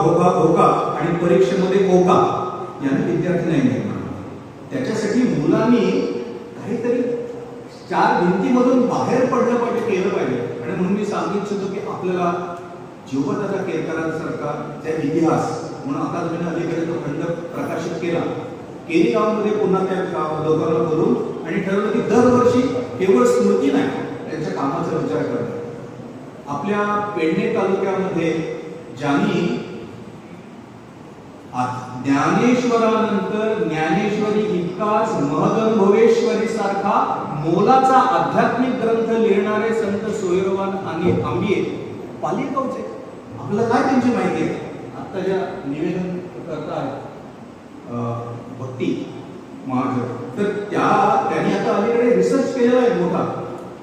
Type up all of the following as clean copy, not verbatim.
घोका घोका आणि परीक्षेमध्ये ओका याने विद्यार्थी नाही निर्माण. त्याच्यासाठी मुलांनी काहीतरी चार भिंतीमधून बाहेर पडलं पाहिजे, केलं पाहिजे. आणि म्हणून मी सांगू इच्छितो की आपल्याला जीवदादा केरकरांसारखा त्या इतिहास म्हणून अकादमीने अलीकडे तो खंड प्रकाशित केला, केरी गावामध्ये पुन्हा त्या लोकांना करून आणि ठरवलं की दरवर्षी केवळ स्मृती नाही, त्यांच्या कामाचा विचार करणं. आपल्या पेडणे तालुक्यामध्ये ज्यांनी ज्ञानेश्वरानंतर ज्ञानेश्वरी इतकाच महदनुभवेश्वरी सारखा मोलाचा आध्यात्मिक ग्रंथ लिहिणारे संत सोयरोबानाथ आणि आंबिये पालिकावचे, आपल्याला काय त्यांची माहिती आहे? आत्ता ज्या निवेदन करता आहेत भक्ती महाजन, तर त्यांनी आता अलीकडे रिसर्च केलेला आहे मोठा,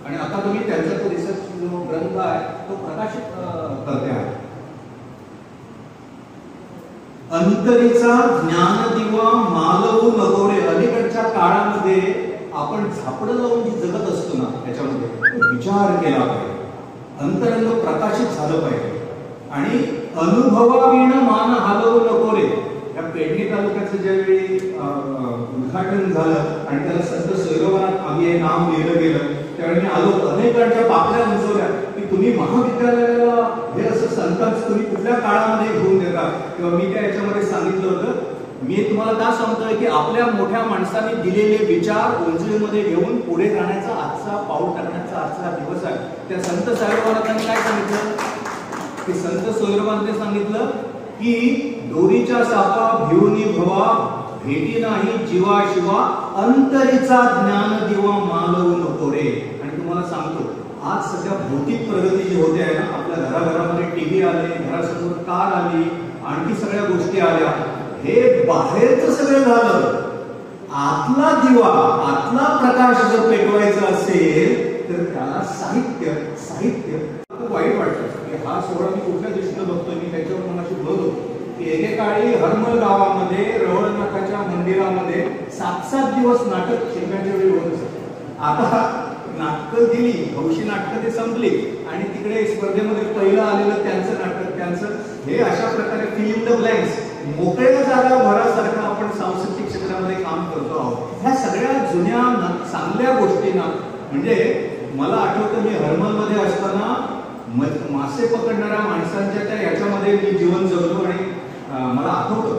आणि आता तुम्ही त्यांचा तो रिसर्च जो ग्रंथ आहे तो प्रकाशित करते आहे. अंतरीचा ज्ञानदिवा मालवू नगोरे. अलीकडच्या काळामध्ये आपण झापडं लावून जी जगत असतो ना, त्याच्यामध्ये विचार केला पाहिजे, अंतरंग प्रकाशित झालं पाहिजे. आणि अनुभवाविण मान हलवू नको रे. या पेडणे तालुक्याचं ज्यावेळी उद्घाटन झालं आणि त्याला संत सोयरोबानाथ आंबिये नाव लिहिलं गेलं, त्यावेळी मी आलो, अनेकांच्या पाकळ्या उंचवल्या की तुम्ही महाविद्यालयाला हे असं संतांच तुम्ही कुठल्या काळामध्ये घेऊन देता. किंवा मी त्या याच्यामध्ये सांगितलं होतं, मी तुम्हाला का सांगतोय की आपल्या मोठ्या माणसांनी दिलेले विचार उंचलीमध्ये घेऊन पुढे जाण्याचा आजचा पाऊल टाकण्याचा आजचा दिवस आहे. त्या संत सोयरोबानाथांनी काय सांगितलं की संत सोयरोबांनी सांगितलं की दोरीच्या सापा भिवनी भवा, भेटी नाही जीवा शिवा, अंतरीचा ज्ञान दिवा मालवू नको रे. आणि तुम्हाला सांगतो, आज सध्या भौतिक प्रगती जी होते आहे ना, आपल्या घराघरामध्ये टीव्ही आले, घरासमोर कार आली, आणखी सगळ्या गोष्टी आल्या, हे बाहेरचं सगळं झालं. आतला दिवा, आतला प्रकाश जर पेटवायचा असेल तर त्याला साहित्य, साहित्य. खूप वाईट वाटतं की हा सोहळा मी कुठल्या दृष्टीने बघतोय. मी त्याच्यावर मनाशी बोलतो की एकेकाळी हरमल गावामध्ये रवळनाथाच्या मंदिरामध्ये 7-7 दिवस नाटक शिल्प्यांच्या वेळी होत असत. आता नाटकं गेली, हौशी नाटकं ते संपली आणि तिकडे स्पर्धेमध्ये पहिलं आलेलं त्यांचं नाटक, त्यांचं हे अशा प्रकारे फिल इन the blanks, मोकळ्या जागा भरासारखं आपण सांस्कृतिक क्षेत्रामध्ये काम करतो आहोत. ह्या सगळ्या जुन्या चांगल्या गोष्टींना, म्हणजे मला आठवतं मी हरमलमध्ये असताना मासे पकडणाऱ्या माणसांच्या त्या याच्यामध्ये मी जीवन जगलो. आणि मला आठवतं,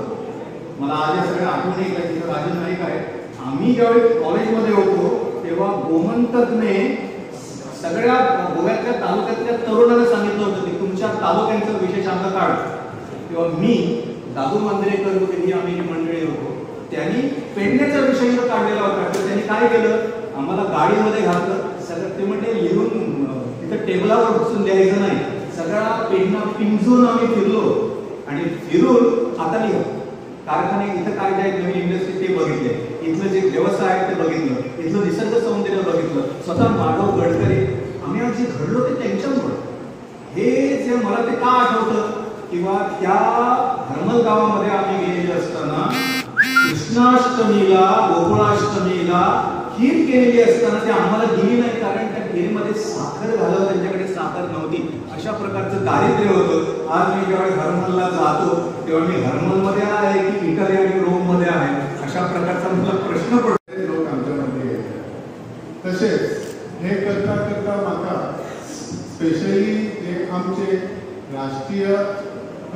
मला आज या सगळ्या आठवणी येतात. तिथं राजन नाईक आहे. आम्ही ज्यावेळी कॉलेजमध्ये होतो तेव्हा गोमंतकने सगळ्या गोव्यातल्या तालुक्यातल्या तरुणांना सांगितलं होतं की तुमच्या तालुक्यांचं विशेषांक काढ. तेव्हा मी, दादू मांजरेकर वगैरे आम्ही मंडळी होतो, त्यांनी पेडण्याचा विषयांक काढलेला होता. तर त्यांनी काय केलं, आम्हाला गाडीमध्ये घातलं सगळं, ते म्हणजे लिहून तिथं टेबलावर बसून द्यायचं नाही, सगळा पेडणा पिंजून आम्ही फिरलो. आणि फिरून आता लिहा, कारखाने इथं काय काय नवीन इंडस्ट्री ते बघितले, इथलं जे व्यवसाय आहे ते बघितलं, इथलं निसर्ग सौंदर्य बघितलं. स्वतः माधव गडकरी, आम्ही आज जे घडलो ते त्यांच्यामुळे. हे जे मला ते का आठवतं किंवा त्या हरमल गावामध्ये आम्ही गेलेले असताना कृष्णाष्टमीला, गोकुळाष्टमीला खीर केलेली असताना ते आम्हाला दिली नाही, कारण त्या खीरमध्ये साखर घालावं त्यांच्याकडे साखर नव्हती. अशा प्रकारचं दारिद्र्य होतं. आज मी ज्यावेळी हरमलला जातो तेव्हा मी हरमलमध्ये आहे की इटली आणि रोममध्ये आहे अशा प्रकारचा मला प्रश्न पडतो. लोक आमच्यामध्ये येतात. तसेच हे करता करता म्हाका स्पेशली जे आमचे राष्ट्रीय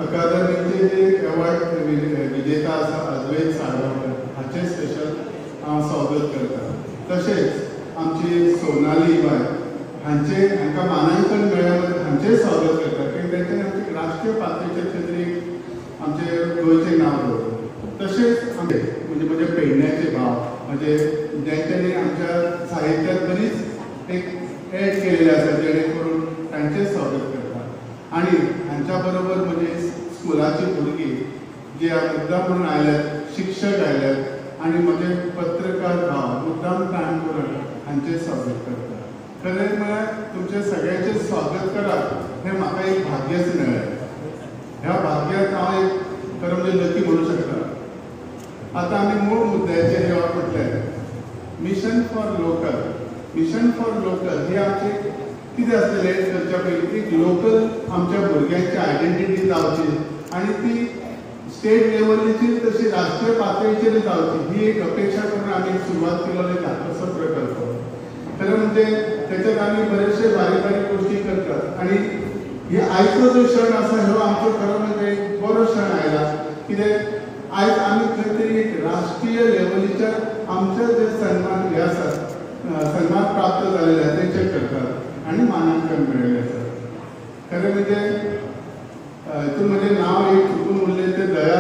अकादमीचे जे अवॉर्ड विजेता आसा अद्वैत साळगांवकर हाचें स्पेशल हांव स्वागत करता. तशेंच आमची सोनाली बाय हांचे हांकां मानांकन मेळ्ळ्या हांचें स्वागत करता, कारण तांच्यानी आमचे राष्ट्रीय पातळीचेर तरी आमचे गोंयचें नांव दवरलें. तशेंच आमचे म्हणजे म्हजे पेडण्याचे भाव म्हणजे ज्यांच्यानी आमच्या साहित्यात बरीच एक एड केलेले आसा जेणे करून तांचें स्वागत करता. आनी हांच्या बरोबर म्हणजे स्कुलाची भुरगीं जी मुद्दाम म्हणून आयल्यात, शिक्षक आयल्यात आनी म्हजे पत्रकार भाव मुद्दाम टायम करून हांचें स्वागत करता. खरें म्हळ्यार तुमचें सगळ्यांचें स्वागत करप हें म्हाका एक भाग्यच मेळ्ळें. ह्या भाग्याक हांव एक खरें म्हणजे लकी म्हणूं शकता. आतां आमी मूळ मुद्द्याचेर येवप म्हटल्यार mission for local. Mission for local ही आमची कितें आसतलें करच्या पयलीं एक लोकल आमच्या भुरग्यांची आयडेंटिटी जावची, आनी ती स्टेट लेवलीचेर तशी राष्ट्रीय पातळीचेर जावची ही एक अपेक्षा करून आमी सुरवात केलेलो धाकटोसो प्रकल्प. खरें म्हणजे त्याच्यात आमी बरेचशे बारीक बारीक गोष्टी करतात आनी हे आयचो जो क्षण आसा हो आमचो खरो म्हणजे एक बरो क्षण आयला. कित्याक आयज आमी खंय तरी एक राष्ट्रीय लेवलीच्या आमचे जे सन्मान हे आसात, सन्मान प्राप्त जालेले आसा तेंचे करतात आनी मानांकन मेळिल्लें आसा. खरें म्हणजे हितून म्हजें नांव एक चुकून उरलें तें दया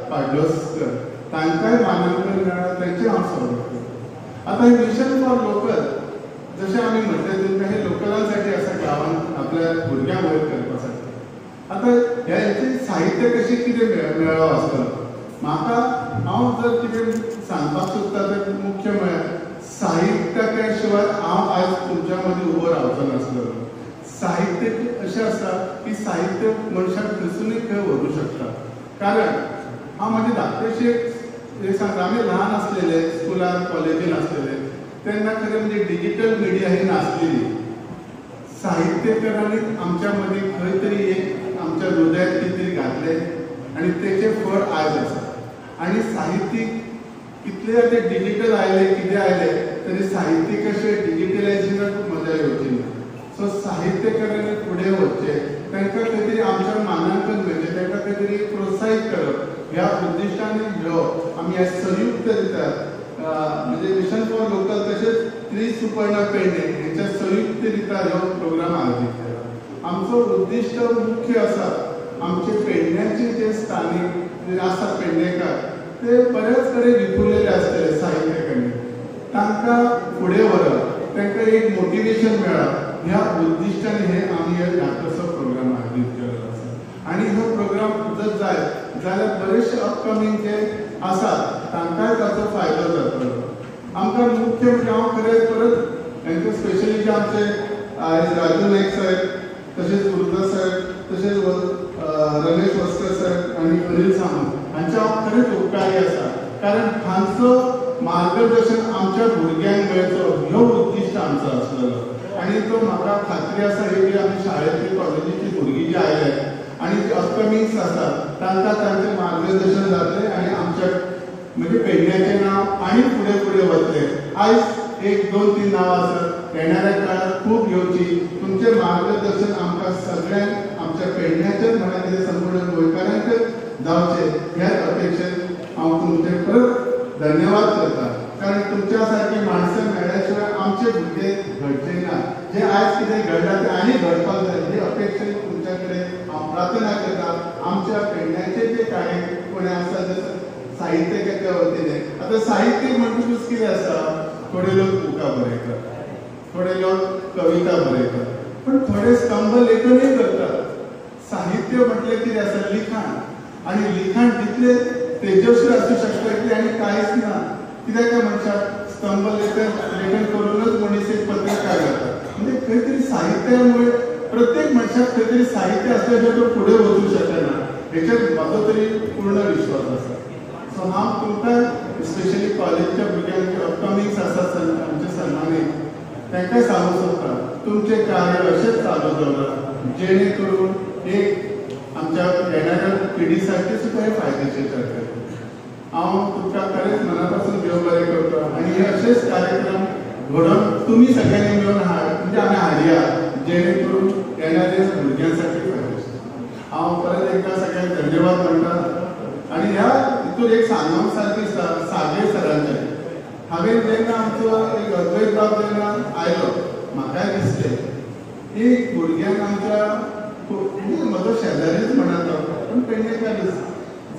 पाडलोस्कर, तांकांय मानांकन मेळ्ळां, तेंचें हांव स्वागत करतां. आतां हें मिशन फॉर लोकल जशें आमी म्हटलें तुमकां, हें लोकलांसाठी आसा, गांवांत आपल्या भुरग्यांक वयर करपासाठी. आतां हेंचें साहित्य कशें कितें मेळ्ळो आसतलो, म्हाका हांव जर कितें सांगपाक सोदता तें मुख्य म्हळ्यार साहित्या शिवाय हांव आयज तुमच्या मदीं उबो रावचो नासलो. साहित्य अशें आसा की साहित्य मनशाक खंयसुनूय खंय व्हरूंक शकता. कारण हांव म्हजे धाकटेशे एक सांगता, आमी ल्हान आसलेले स्कुलान कॉलेजीन आसलेले तेन्ना खरें म्हणजे डिजिटल मिडिया ही नासलेली. साहित्यकारांनी आमच्या मदीं खंय तरी एक आमच्या हृदयात कितें तरी घातलें आनी तेचें फळ आयज आसा. आनी साहित्यीक कितले आतां डिजिटल आयले कितें आयले तरी साहित्यिकाशिवाय डिजिटलायजेशनाक मजा येवची ना. सो साहित्यकारांनी फुडें वचचें, तांकां खंय तरी आमच्या मानांकन मेळचें, तांकां खंय तरी प्रोत्साहीत करप ह्या उद्दिश्टान ह्यो आमी ह्या संयुक्त रित्या म्हणजे मिशन फॉर लोकल तशेंच त्रिसुपर्णा पेडणे हेंच्या संयुक्त रित्या ह्यो प्रोग्राम आयोजीत केला. आमचो उद्दिश्ट मुख्य आसा आमचे पेडण्याचे जे स्थानीक जे आसा पेडणेकार ते बऱ्याच कडेन विपुरलेले आसतले साहित्य कडेन, तांकां फुडें व्हरप, तांकां एक मोटिवेशन मेळप ह्या उद्दिश्टान हे आमी हे धाकटोसो प्रोग्राम आयोजीत केलेलो आसा. आनी हो प्रोग्राम जर जायत जाल्यार बरेचशे अपकमींग जे आसात तांकांय ताचो फायदो जातलो. आमकां मुख्य म्हणजे हांव खरें परत हेंचे स्पेशली जे आमचे आयज राजू नायक साहेब तशेंच गुरुदास साहेब तशेंच रमेश वस्कर साहेब आनी अनिल सामंत हांचे हांव खरेंच उपकारी आसा. कारण हांचो मार्गदर्शन आमच्या भुरग्यांक मेळचो ह्यो उद्दिश्ट आमचो आसलेलो आनी तो म्हाका खात्री आसा ही की आमी शाळेंतली कॉलेजीची भुरगीं जी आयल्या आनी जी अपकमिंग्स आसात तांकां तांचें मार्गदर्शन जातलें आनी आमच्या म्हणजे पेडण्याचें नांव आनी फुडें फुडें वतलें. आयज 1 2 3 नांवां आसात, येणाऱ्या काळात खूब येवची. तुमचें मार्गदर्शन आमकां सगळ्यांक आमच्या पेडण्याचेच म्हळ्यार कितें संपूर्ण गोंयकारांकच जावचें ह्याच अपेक्षेन हांव तुमचें परत धन्यवाद करता. कारण तुमच्या सारकी माणसां मेळ्ळ्या शिवाय आमचे भुरगे घडचे ना. जे आयज कितें घडलां तें आनी घडपाक जाय ही अपेक्षेन तुमच्या कडेन हांव प्रार्थना करता. आमच्या पेडण्याचे जे कांय कोणी आसा जे साहित्यकाच्या वतीने, आतां साहित्यीक म्हणटकूच कितें आसा, थोडे लोक बुकां बरयतात, थोडे लोक कविता बरयतात, पण थोडे स्तंभ लेखनूय करतात. साहित्य म्हटलें कितें आसा, लिखाण. आनी लिखाण तितलें तेजस्वी आसूं शकता इतलें आनी कांयच ना. कित्याक काय मनशाक स्तंभ लेखन करूनच मनीस एक पत्रकार जाता. म्हणजे खंय तरी साहित्यामुळे प्रत्येक मनशाक खंय तरी साहित्य आसल्या शिवाय तो फुडें वचूंक शकना हेचेर म्हाजो तरी पूर्ण विश्वास आसा. सो हांव तुमकां स्पेशली कॉलेजच्या भुरग्यांक अपकमिंग्स आसात आमचे सन्मानीत तांकां सांगूंक सोदता, तुमचें कार्य अशेंच चालू दवरा जेणे करून एक आमच्या येणाऱ्या पिढीसाठी सुद्दां हे फायदेशीर ठरतलें. हांव तुमकां खरेंच मना पासून देव बरें करता आनी हे अशेच कार्यक्रम घडोवन तुमी सगळ्यांनी मेळून हाड म्हणजे आमी हाडया जेणे करून येणाऱ्या भुरग्यांसाठी फायदेशीर. हांव परत एकदां सगळ्यांक धन्यवाद म्हणटा. आनी ह्या हितून एक सांगप सारकें दिसता सागेर सरांचें. हांवें जेन्ना आमचो एक अद्वैत बाब जेन्ना आयलो म्हाकाय दिसलें एक भुरग्यांक आमच्या म्हणजे म्हजो शेजारीच म्हणा तो पण पेडणेकारूच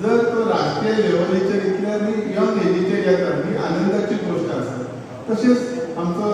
जर तो राष्ट्रीय लेवलीचेर इतले आनी यंग एजीचेर येता ही आनंदाची गोश्ट आसा. तशेंच आमचो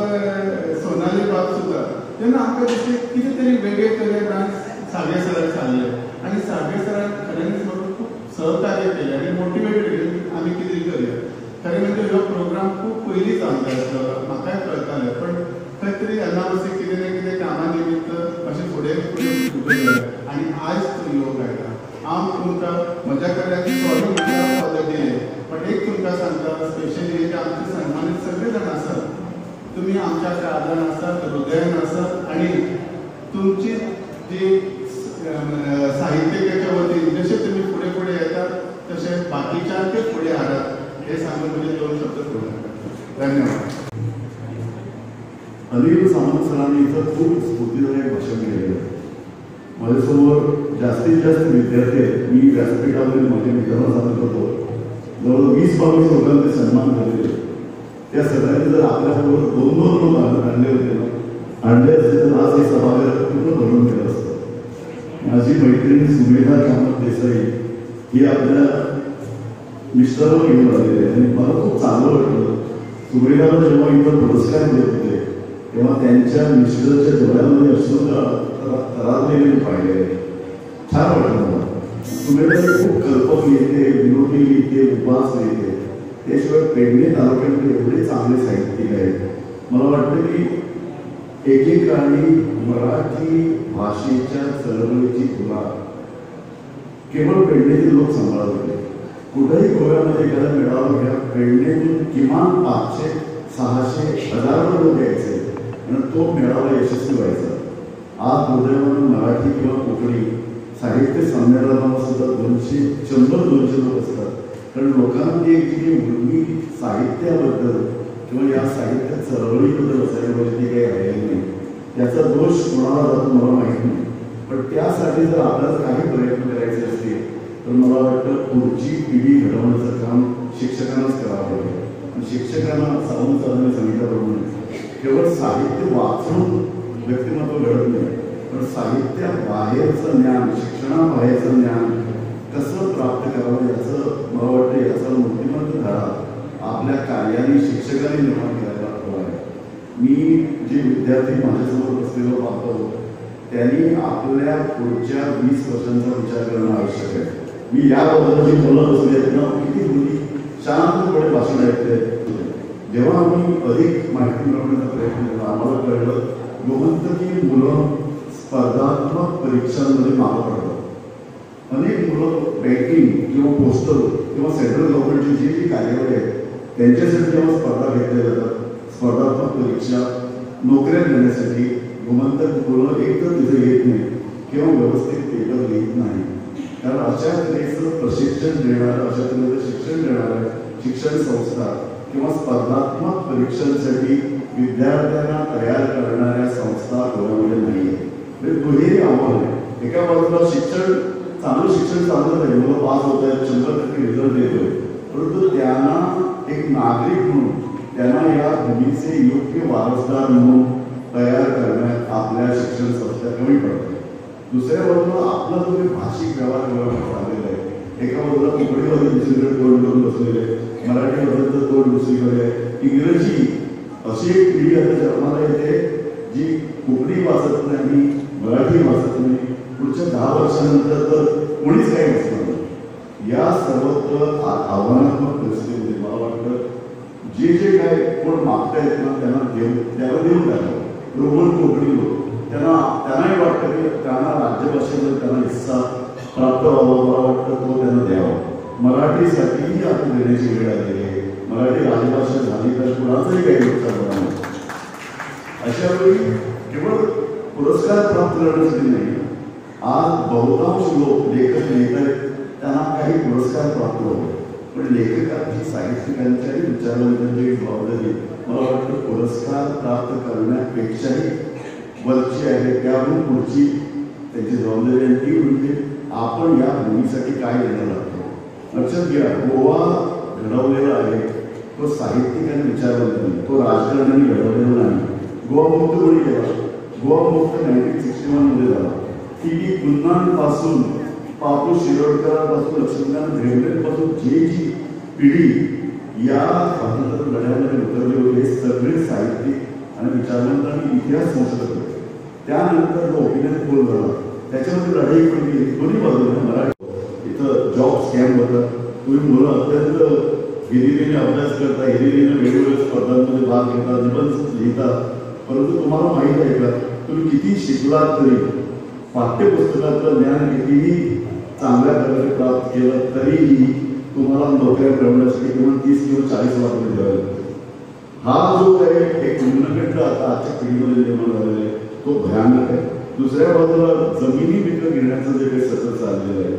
सोनाली बाब सुद्दां तेन्ना आमकां दिसलें कितें तरी वेगळे तरेन सागे सराक सांगलें आनी सागे सरान खऱ्यांनीच म्हाका खूब सहकार्य केलें आनी मोटिवेटेड केलें आमी कितें करुया. खरें म्हणजे हो प्रोग्राम खूब पयलींच आमकां आसलो, म्हाकाय कळटालें, पण खंय तरी अनावश्यक कितें ना कितें कामा निमित्त अशें फुडें फुडें फुडें गेलें आनी आयज तो योग आयला. हांव तुमकां म्हज्या कडल्यान सॉरी म्हणटा फॉर the delay, पण एक तुमकां सांगता स्पेशली जे आमचे सन्मानीत सगळे जाण आसात, तुमी आमच्या काळजान आसात, हृदयान आसात आनी तुमची जी साहित्यकाच्या वतीन जशें तुमी फुडें बाकीच्यांकय फुडें हाडात हे सांगून म्हणजे दोन शब्द पूर्ण करता. धन्यवाद. अनिल सामंत सरांनी इथं खूप स्फूर्तिदायक भाषण केलेलं आहे. माझ्यासमोर जास्तीत जास्त विद्यार्थी आहेत. मी व्यासपीठावरील माझ्या मित्रांना सांगत होतो, जवळ 20-22 लोकांचे सन्मान झालेले. त्या सगळ्यांनी जर आपल्यासमोर 2-2 लोक आणले होते ना, आणले असते तर आज हे सभागृह पूर्ण भरून गेलं असतं. माझी मैत्रीण सुमेधा कामत देसाई ही आपल्या मिस्टरवर घेऊन आलेली आहे आणि मला खूप चांगलं वाटलं. सुमेधाला जेव्हा इथं पुरस्कार देत होते तेव्हा त्यांच्या मिस्टरच्या डोळ्यामध्ये अश्रू तरारलेले पाहिले. छान वाटलं मला. सुमेधाने खूप कल्पक लिहिते, विनोदी लिहिते, उपास लिहिते. त्याशिवाय पेडणे तालुक्यामध्ये एवढे चांगले साहित्यिक आहेत. मला वाटतं की एकेकाळी मराठी भाषेच्या चळवळीची धुरा केवळ पेडणेतील लोक सांभाळत होते. कुठेही गोव्यामध्ये एखादा मेळावा घ्या, पेडणेतून किमान 500, 600, 1000 लोक यायचे आणि तो मेळावा यशस्वी व्हायचा. आज दुर्दैवानं मराठी किंवा कोकणी साहित्य संमेलनाला सुद्धा 200, 100, 200 लोक असतात. कारण लोकांना ती एक जी उर्मी साहित्याबद्दल किंवा या साहित्य चळवळीबद्दल असायला पाहिजे ती काही राहिलेली नाही. त्याचा दोष कोणाला जातो मला माहीत नाही, पण त्यासाठी जर आपल्याला काही प्रयत्न करायचे असतील तर मला वाटतं पुढची पिढी घडवण्याचं काम शिक्षकांनाच करावं लागेल. आणि शिक्षकांना सावंत सरांनी सांगितल्याप्रमाणे केवळ साहित्य वाचून व्यक्तिमत्व घडत नाही, पण साहित्याबाहेरचं ज्ञान, शिक्षणाबाहेरचं ज्ञान कसं प्राप्त करावं याचं मला वाटतं याचा मूर्तिमंत धडा आपल्या कार्याने शिक्षकांनी निर्माण करायला हवा आहे. मी जे विद्यार्थी माझ्यासमोर बसलेलो पाहतो त्यांनी आपल्या पुढच्या 20 वर्षांचा विचार करणं आवश्यक आहे. मी या बाजूला जी मुलं बसली आहेत ना, किती मुली शांतपणे भाषण ऐकते. जेव्हा आम्ही अधिक माहिती मिळवण्याचा प्रयत्न केला आम्हाला कळलं गोमंतकी मुलं स्पर्धात्मक परीक्षांमध्ये मागं पडतात. अनेक मुलं बँकिंग किंवा पोस्टल किंवा सेंट्रल गव्हर्नमेंटची जी जी कार्यालय आहेत त्यांच्यासाठी जेव्हा स्पर्धा घेतल्या जातात, स्पर्धात्मक परीक्षा नोकऱ्या मिळण्यासाठी गोमंतक मुलं एकतर तिथे येत नाही किंवा व्यवस्थित पेपर लिहित नाही. कारण अशा तऱ्हेचं प्रशिक्षण देणारं, अशा तऱ्हेचं शिक्षण देणारं शिक्षण संस्था किंवा स्पर्धात्मक परीक्षांसाठी विद्यार्थ्यांना तयार करणाऱ्या संस्था गोव्यामध्ये नाही आहे. म्हणजे दुहेरी आव्हान आहे. एका बाजूला शिक्षण चांगलं शिक्षण चांगलं आहे, मुलं पास होत आहेत, 100% रिझल्ट येतोय, परंतु त्यांना एक नागरिक म्हणून, त्यांना या भूमीचे योग्य वारसदार म्हणून तयार करण्यात आपल्या शिक्षण संस्था कमी पडतात. दुसऱ्या बाजूला आपला जो काही भाषिक व्यवहार चाललेला आहे, एका बाजूला कोकणीवादी दुसरीकडे तोंड करून बसलेले आहे, मराठीवाद्यांचं तोंड दुसरीकडे आहे, इंग्रजी अशी एक पिढी आता जन्माला येते जी कोकणी वाचत नाही, मराठी वाचत नाही. पुढच्या 10 वर्षानंतर तर कोणीच काही नसणार नाही. या सर्वत्र आव्हानात्मक परिस्थितीमध्ये मला वाटतं जे जे काय कोण मागतायत ना त्यांना त्याला देऊन टाकावं. रोमन कोकणी लोक त्यांनाही वाटतं की त्यांना राज्यभाषेमध्ये त्यांना हिस्सा प्राप्त व्हावा, मला वाटतं तो त्यांना द्यावा. मराठीसाठीही आपण देण्याची वेळ आलेली आहे. मराठी राजभाषा झाली तर कुणाचंही काही नुकसान होणार नाही. अशा वेळी केवळ पुरस्कार प्राप्त करण्यासाठी नाही, आज बहुतांश लोक लेखक लिहित आहेत त्यांना काही पुरस्कार प्राप्त होतो, पण लेखकांची, साहित्यिकांची आणि विचारवंतांची जबाबदारी मला वाटतं पुरस्कार प्राप्त करण्यापेक्षाही वरची आहे. त्याहून पुढची त्यांची जबाबदारी आहे ती म्हणजे आपण या भूमीसाठी काय देणं लागतो. लक्षात घ्या, गोवा घडवलेला आहे तो साहित्यिक आणि विचारवंतांनी, तो राजकारण्यांनी घडवलेला नाही. गोवा मुक्त कोणी केला? गोवा मुक्त 1961 मध्ये झाला. टी व्ही कुन्हांपासून, पापू शिरोडकरांपासून, लक्ष्मीकांत भेंबरेंपासून जे जी पिढी या स्वातंत्र्य लढ्यामध्ये उतरली होती हे सगळे साहित्यिक आणि विचारवंत आणि इतिहास संशोधक होते. त्यानंतर जो ओपिनियन पोल झाला त्याच्यामध्ये लढाई पडली दोन्ही बाजूने. मराठी इथं जॉब स्कॅम होता. तुम्ही मुलं अत्यंत हिरिरीने अभ्यास करता, हिरिरीने वेगवेगळ्या स्पर्धांमध्ये भाग घेता, निबंध लिहिता, परंतु तुम्हाला माहीत आहे का तुम्ही किती शिकलात तरी पाठ्यपुस्तकातलं ज्ञान कितीही चांगल्या प्रकारे प्राप्त केलं तरीही तुम्हाला नोकऱ्या मिळवण्यासाठी किंवा 30 किंवा 40 लाख रुपये द्यावे लागतात. हा जो काही एक न्यूनगंड आता आजच्या पिढीमध्ये निर्माण झालेला आहे तो भयानक आहे. दुसऱ्या बाजूला जमिनी विकत घेण्याचं जे काही सतत चाललेलं आहे,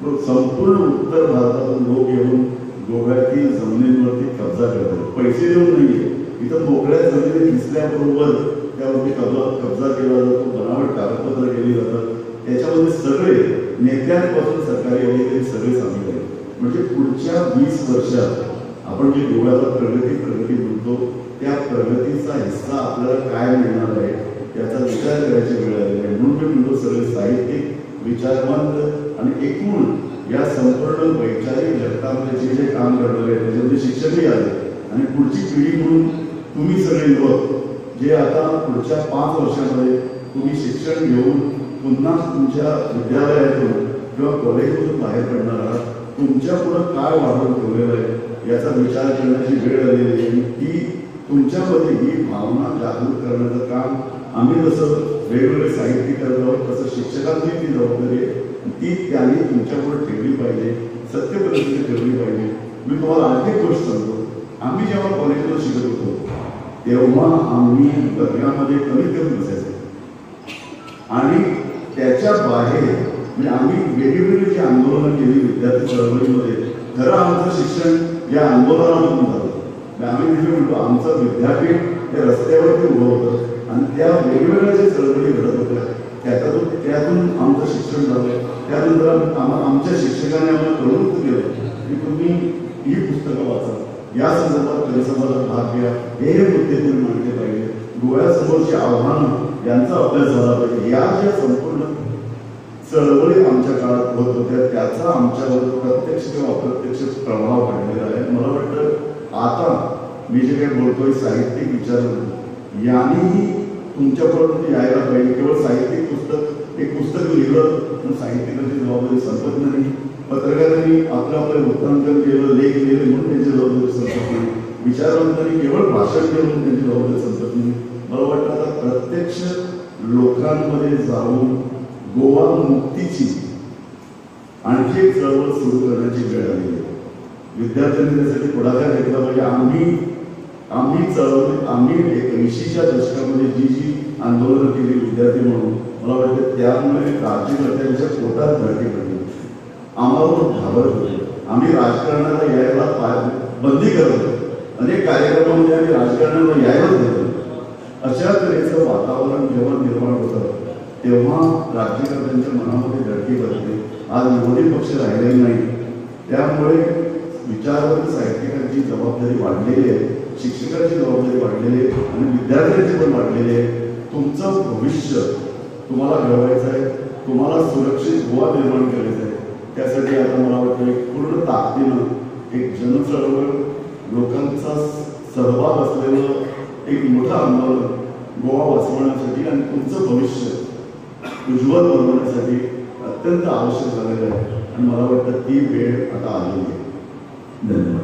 संपूर्ण उत्तर भारतातून लोक येऊन गोव्यातील जमिनींवरती कब्जा करतात. पैसे देऊन नाहीये, इथं मोकळ्या जमिनी दिसल्याबरोबर त्यावरती कब्जा केला जातो, बनावट कागदपत्र केली जातात. त्याच्यामध्ये सगळे नेत्यांपासून सरकारी अधिकारी सगळे सामील आहेत. म्हणजे पुढच्या 20 वर्षात आपण जे गोव्याला प्रगती प्रगती म्हणतो त्या प्रगतीचा हिस्सा आपल्याला काय मिळणार आहे याचा विचार करायची वेळ आलेली आहे. म्हणून मी म्हणतो सगळे साहित्यिक, विचारवंत आणि एकूण या संपूर्ण वैचारिक जगतामध्ये जे जे काम करणारे आहेत त्याच्यामध्ये शिक्षकही आले आणि पुढची पिढी म्हणून तुम्ही सगळे युवक जे आता पुढच्या 5 वर्षामध्ये तुम्ही शिक्षण घेऊन पुन्हा तुमच्या विद्यालयातून किंवा कॉलेजमधून बाहेर पडणार आहात, तुमच्या पुढं काय वाढवून ठेवलेलं आहे याचा विचार करण्याची वेळ आलेली आहे. आणि ती तुमच्यामध्ये ही भावना जागृत करण्याचं काम आम्ही जसं वेगवेगळे साहित्य करत आहोत तसं शिक्षकांनी ती जबाबदारी आहे, ती त्यांनी तुमच्यापुढे ठेवली पाहिजे, सत्य परिस्थिती ठेवली पाहिजे. मी तुम्हाला आणखी एक गोष्ट सांगतो. आम्ही जेव्हा कॉलेजला शिकत होतो तेव्हा आम्ही वर्गामध्ये कमीत कमी बसायचो आणि त्याच्या बाहेर म्हणजे आम्ही वेगवेगळी जी आंदोलनं केली विद्यार्थी चळवळीमध्ये, खरं आमचं शिक्षण या आंदोलनामधून झालं. आम्ही नेहमी म्हणतो आमचं विद्यापीठ हे रस्त्यावरती उभं होतं आणि त्या वेगवेगळ्या ज्या चळवळी घडत होत्या त्यातून आमचं शिक्षण झालं. त्यानंतर आमच्या शिक्षकांनी आम्हाला प्रवृत्त केलं की तुम्ही ही पुस्तकं वाचा, या संदर्भात परिसंवादात भाग घ्या, हे मुद्दे तुम्ही मांडले पाहिजे, गोव्यासमोरची आव्हानं यांचा अभ्यास झाला पाहिजे. या ज्या संपूर्ण चळवळी आमच्या काळात होत होत्या त्याचा आमच्यावर प्रत्यक्ष किंवा अप्रत्यक्ष प्रभाव पडलेला आहे. मला वाटतं आता मी जे काही बोलतोय साहित्यिक विचार यांनीही तुमच्यापर्यंत यायला पाहिजे. केवळ साहित्यिक पुस्तक, एक पुस्तक लिहिलं पण साहित्यिकाची जबाबदारी संपत नाही. पत्रकारांनी आपलं आपलं वृत्तांकन केलं, लेख लिहिले म्हणून त्यांची जबाबदारी संपत नाही. विचारवंतांनी केवळ भाषण केलं म्हणून त्यांची जबाबदारी संपत नाही. मला वाटतं आता प्रत्यक्ष लोकांमध्ये जाऊन गोवा मुक्तीची आणखी एक चळवळ सुरू करण्याची वेळ आली आहे. विद्यार्थ्यांनी त्यासाठी पुढाकार घेतला पाहिजे. आम्ही चळवळी, आम्ही 80च्या दशकामध्ये जी जी आंदोलनं केली विद्यार्थी म्हणून, मला वाटतं त्यामुळे राज्यकर्त्यांच्या पोटात धडकी पडली. आम्हाला लोक घाबरत होते. आम्ही राजकारणाला यायला बंदी करत होतो. अनेक कार्यक्रमामध्ये आम्ही राजकारणाला यायलाच देतो. अशा तऱ्हेचं वातावरण जेव्हा निर्माण होतं तेव्हा राज्यकर्त्यांच्या मनामध्ये धडकी पडते. आज विरोधी पक्ष राहिलेले नाही, त्यामुळे विचारवंत साहित्यिकांची जबाबदारी वाढलेली आहे, शिक्षकांची जबाबदारी वाढलेली आहे आणि विद्यार्थ्यांची पण वाढलेली आहे. तुमचं भविष्य तुम्हाला घडवायचं आहे, तुम्हाला सुरक्षित गोवा निर्माण करायचं आहे. त्यासाठी आता मला वाटतं एक पूर्ण ताकदीनं एक जनचळवळ, लोकांचा सहभाग असलेलं एक मोठं आंदोलन गोवा वाचवण्यासाठी आणि तुमचं भविष्य उज्ज्वल बनवण्यासाठी अत्यंत आवश्यक झालेलं आहे. आणि मला वाटतं ती वेळ आता आलेली आहे. धन्यवाद.